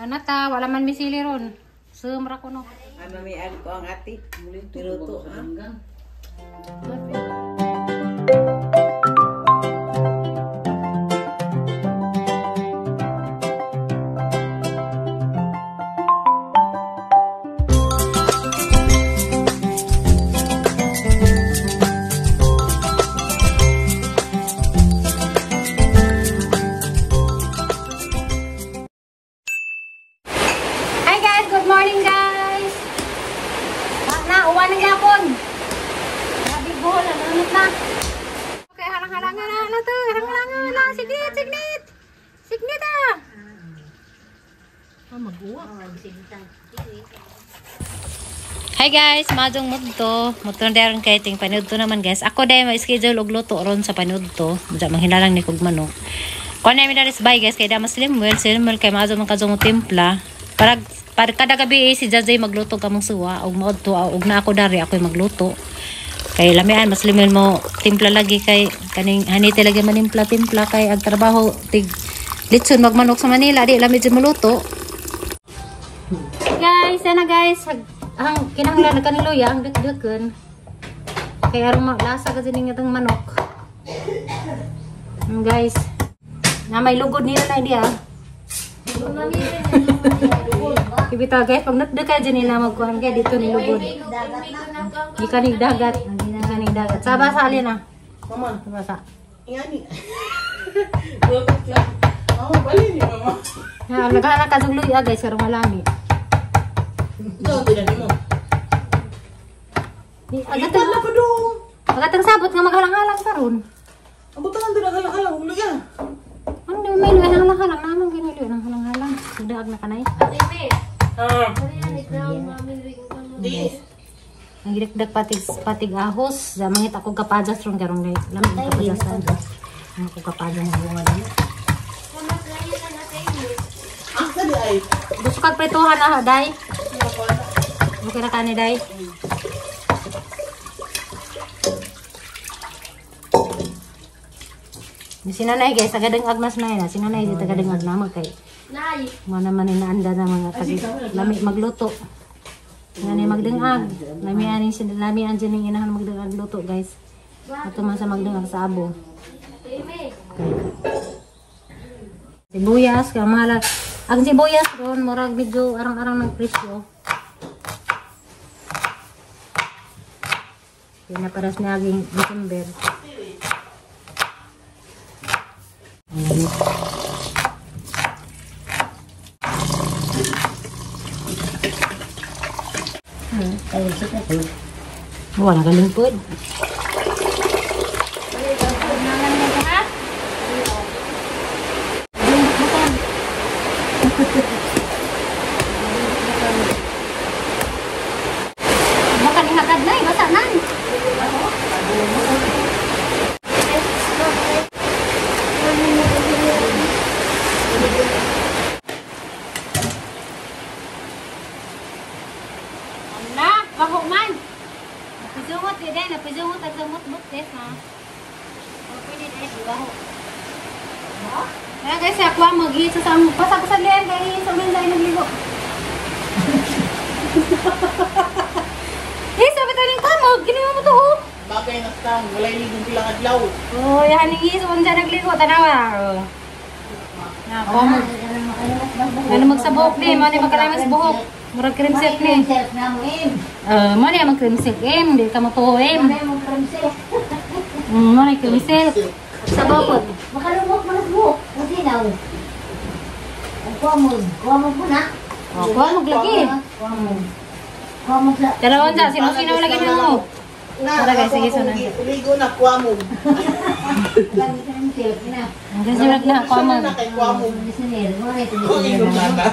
Na ta, wala man misili ron. Sumra ko no. Ay, mamian ko ang ate. Niluto, ha? Hi guys, good morning guys. Na, uwan ng yapon. Grabe buhol, nanunot na. Okay, halang-halangan na, na to, halang-halangan na, signit, signit. Signit ah. Ah, mag-uwa. Hi guys, madong mudto. Mudto na daron kay ting panudto naman guys. Ako dahil ma-schedule og luto ron sa panudto. Mudya manghinalang ni kog manok. Kuan na mi daris bay guys kay da mas slim well kay maadto man kadto mo timpla. Para kada gabi si Jajay magluto kamong suwa og maudto og na ako dari ako'y magluto. Kay lamian mas slim well mo timpla lagi kay kaning hanite lagi manimpla timpla kay ang trabaho tig litson magmanok sa Manila di lami jud moluto. Guys, ana guys, ang kinahanglan na kaning luya ang dikdiken. Kay aron lasa kasi ning atong manok. Guys, na may lugod nila na hindi ah. Ibitaw guys, pag natda ka dyan nila magkuhan kay dito ni lugod. Di kaning dagat, di kaning dagat. Saba sa alin ah. Mama, Saba sa. ingani. Mama, bali ni mama. Ha, naghahanap ka sa luya guys, karong malami. Ikaw tinani mo. Agatang pa dong. Agatang sabot nga maghalang-halang karon. Ang butangan doon ang halang-halang luya. Ano di may luya ng halang-halang naman gani luya ng halang-halang. Daag na kanay. Ah. Di. Ang gidagdag patig ahos. Mangit ako kapajas ron karong lay. Lami ang kapajasan. Ang ako kapajas ng bunga dili. Asa di ay. Gusto kag prituhan ah, day. Okay na kani day. Ni sinanay guys, tagadang agnas na yun. Sinanay di tagadang agna magkay. Nay. Mo naman inaanda na mga tagi lami magluto. Ngani magdengag. Lami aning lami ang dining inahan magdengag luto guys. Ato man sa magdengag sa abo. Okay. Sibuyas kay mahal. Ang sibuyas ron murag medyo arang-arang ng presyo. Pinaparas na aging December. Wala ka lingkod. Baka nihakad na, basa na. Ala, baho man. Napizungot di din, napizungot ang sumot-mot des ha. O, pwede na eh, baho. Kaya guys, ako ang mag-iisa sa pasag-pasag liyan, kaya iisa ulit sa nagligo. Eh, sabi tayo ng kamog, ginawa mo to oh. Bagay na stang, walay ligong bilang adlaw. Oh, yan ang iisa ulit sa nagligo, tanawa. Oh. Na, kamog. Ano magsabok ni, mo ni magkalamas buhok. Murag cream silk ni. Mo ni mag cream silk em, di ka mo to em. Mo ni cream silk. Sa bukod. Makalubok man ang buhok. Kasi daw. Kuha mo na. Oh, kuha mo lagi. Kuha mo sa... Dalawan sa sino-sino lagi na mo. Na, Tara, guys, sige, sunod. Ligo na kuha mo. Cream silk na. Ang gasunod na kuha mo. Na kay kuha mo. Kung Kung na.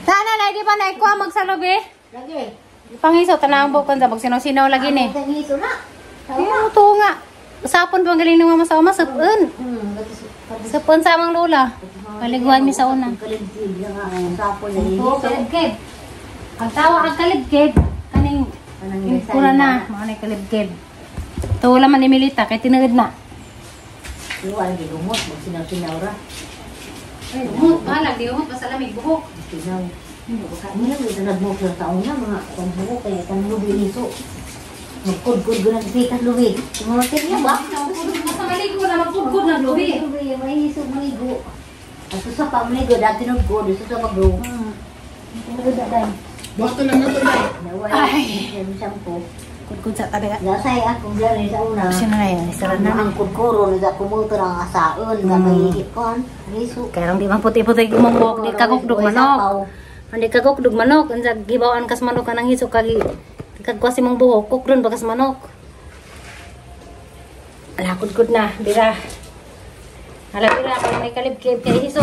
Sana na di pa na kuha magsalubi. Lagi. Pangiso tanawang bukon sa pag sino-sino lagi ni. Tangiso na. Kaya to nga. Sapon bang galing ng mama sa uma sapon. Sapon sa amang lola. Paliguan mi sa una. Kalibkib. Ang tawa ang kalibkib kaning pura na, mao na kalibkib. Tuwa man ni Milita kay tinuod na. Luwan gilumot, magsinaw-sinaw ra. Ay, umot, balag, di umot, basta lamig buhok. Ikaw. Kami lang ito nagmok sa taon na mga pambuko kaya kang lubi iso. Magkudkod ko ng pikas lubi. Tumating niya ba? Basta maligo na, magkudkod ng lubi. Lubi, may iso maligo. At sa pamligo, dati nagkod, isa sa magro. Basta lang nato na. Ay! Shampoo. Kudkod sa tabi. Lasay akong gani sa una. Sino na yun? Sara na. Ang kudkuro, nagakumoto ng asaon, nga may ikon. Riso. Kaya di man puti-puti gumambok, di kagukdog manok. Hindi kagukdog manok, unsa gibawaan kas manok kanang hiso kag kagkuha mong buhok, kukdon bagas manok. Ala kudkod na, bira. Ala bira kay may kalibkib kay hiso.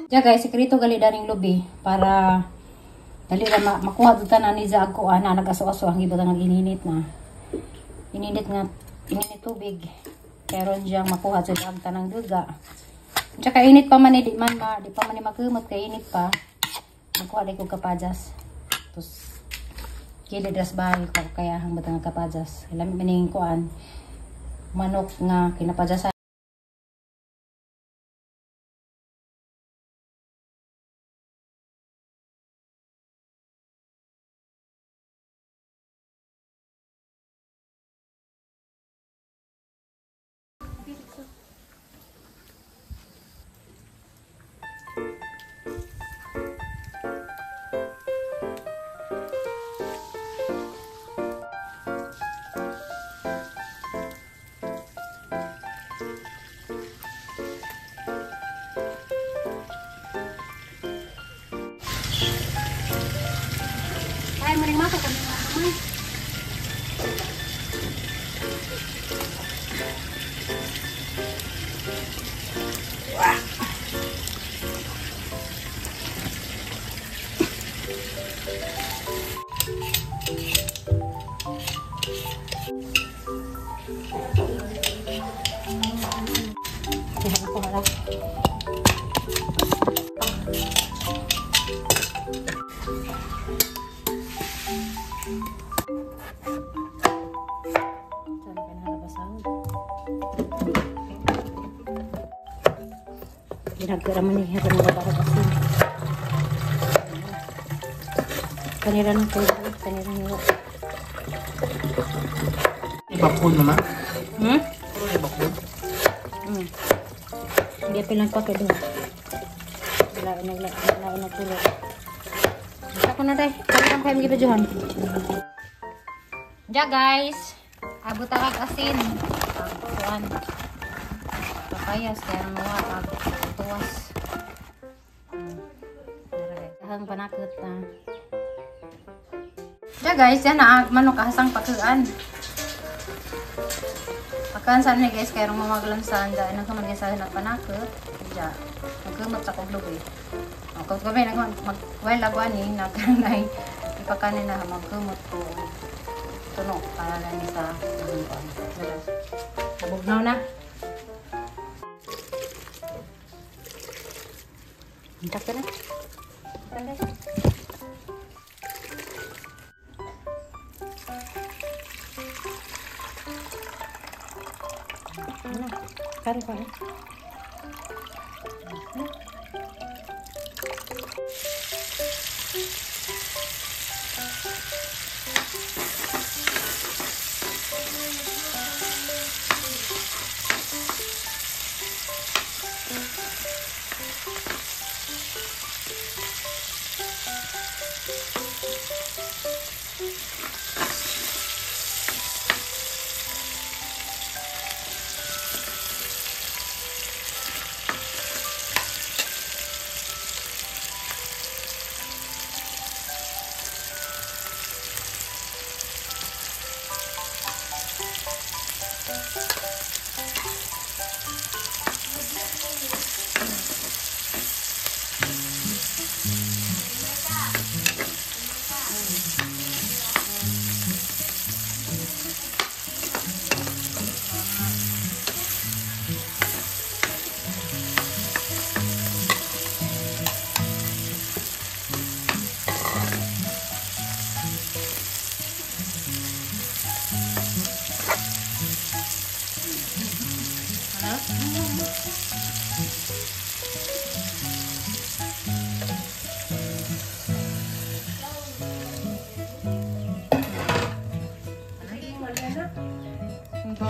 Ya guys, sekreto gali daring lubi para dali ra makuha dito na ni za ako ana nagaso-aso ang iba nga ininit na. Ininit nga init tubig. Pero diyang makuha jud ang tanang duga. Tsaka init pa man di man ma, di pa man ni makumot kay init pa. Makuha di ko kapajas. Tapos kilid ras bahay ko kaya hang batang kapajas. Lami maning kuan manok nga kinapajasan. Ay, maring mata kami mga kamay. Ginagkara man niya itong mga baka-baka. Kanira ng tubig, kanira ng iwa. Ibakon naman? Hmm? Ibakon? Hmm. Hindi pilang pa kayo. Wala na tulog. Ako na tayo. Kanira kayo magibajuhan. Diya guys. Abot ang asin. Kuan. Papayas. Kaya nawa. Tuwas. Hang panakot na. Diya guys, yan na manok ahasang pakuan. Pakuan saan ni guys, kaya mamaglansan dahil nang kaman guys na panakot. Diya, magkumot sa kog lubi. Kung gabi nag mag well agwan ni nagkanay ipakanin na magkumot ko tuno para lang sa kuan. Nabugnaw na. Intak na. Kari ko eh.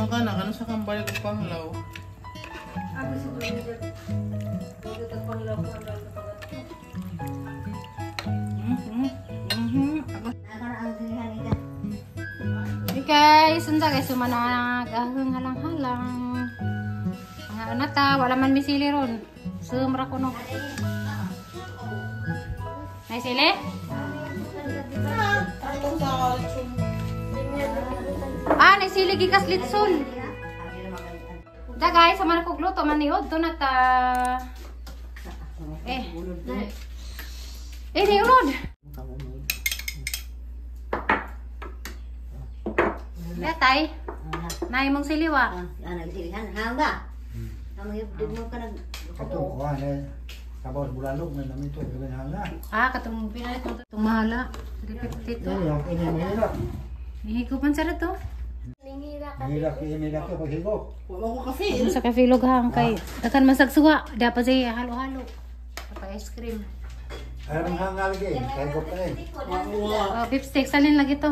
ka na, kano sa kambal ko panglaw. Ako siguro nila. Hey guys, unsa guys sumanag ahong halang-halang. Mga anata, wala man misili ron. Sumra ko no. May sili? Ah, naisili gikas litson. Da guys, sama na kog luto man ni Odto na ta. Eh. Eh, ni ulod. Yatay. Nay mong siliwa. Ah, nagsilihan hang ba? Ang hibdog mo ka nag Kato, kuha na. Tapos bulalog na namin ito. Ganyan na. Ah, katong pinalit mo itong mahala. 350 to. Yan, yung kanya mahirap. Nihigupan sa to. Mahirap kaya mahirap ka paghigop. Wala ko kafe. Sa kafilog hang kay dakan masagsuwa. Dapat siya halo-halo. Dapat ice cream. Ay, ang hangal lagi. Kahigop ka eh. Oh, beef steak salin lagi to.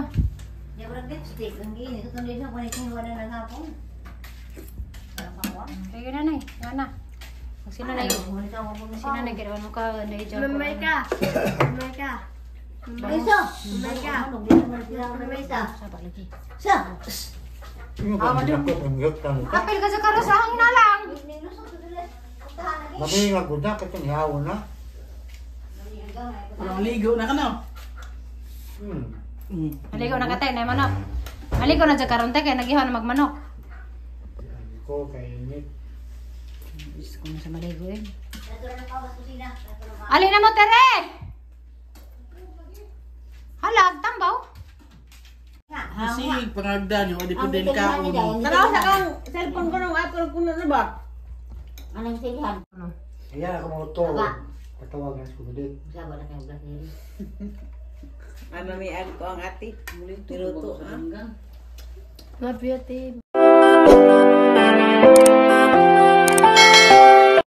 Ya berang lipstick ang gini ko tuloy sa kunin ko wala nang hapon. Kaya na nay, na. Kung sino na yun. Sino na girawan mo ka na ijaw ko. Mamay ka. Mamay ka. Mamay ka. Mamay ka. Saba lagi. Sa. Yung pag ko, ang higop ka. Apil ka sa karos ahang na lang. Mami nga gud na katong hihaw na. Walang ligo na ka na. Maligo na ka tay, nay manok. Maligo na dyan karon tay kay nagihaw na magmanok. Ang ko kay init. Diyos ko na sa maligo eh. Alin na mo tere? Halag, tambaw. Kasi pangagdan yung adi po din kaon. Tanaw sa kang cellphone ko nung iPhone ko na ba? Anong silihan? Ayan ako mga to. Patawag na sa kulit. Sa wala kang blackberry. Ay, mamian ko ang ate. Niluto, ha? Love you, team.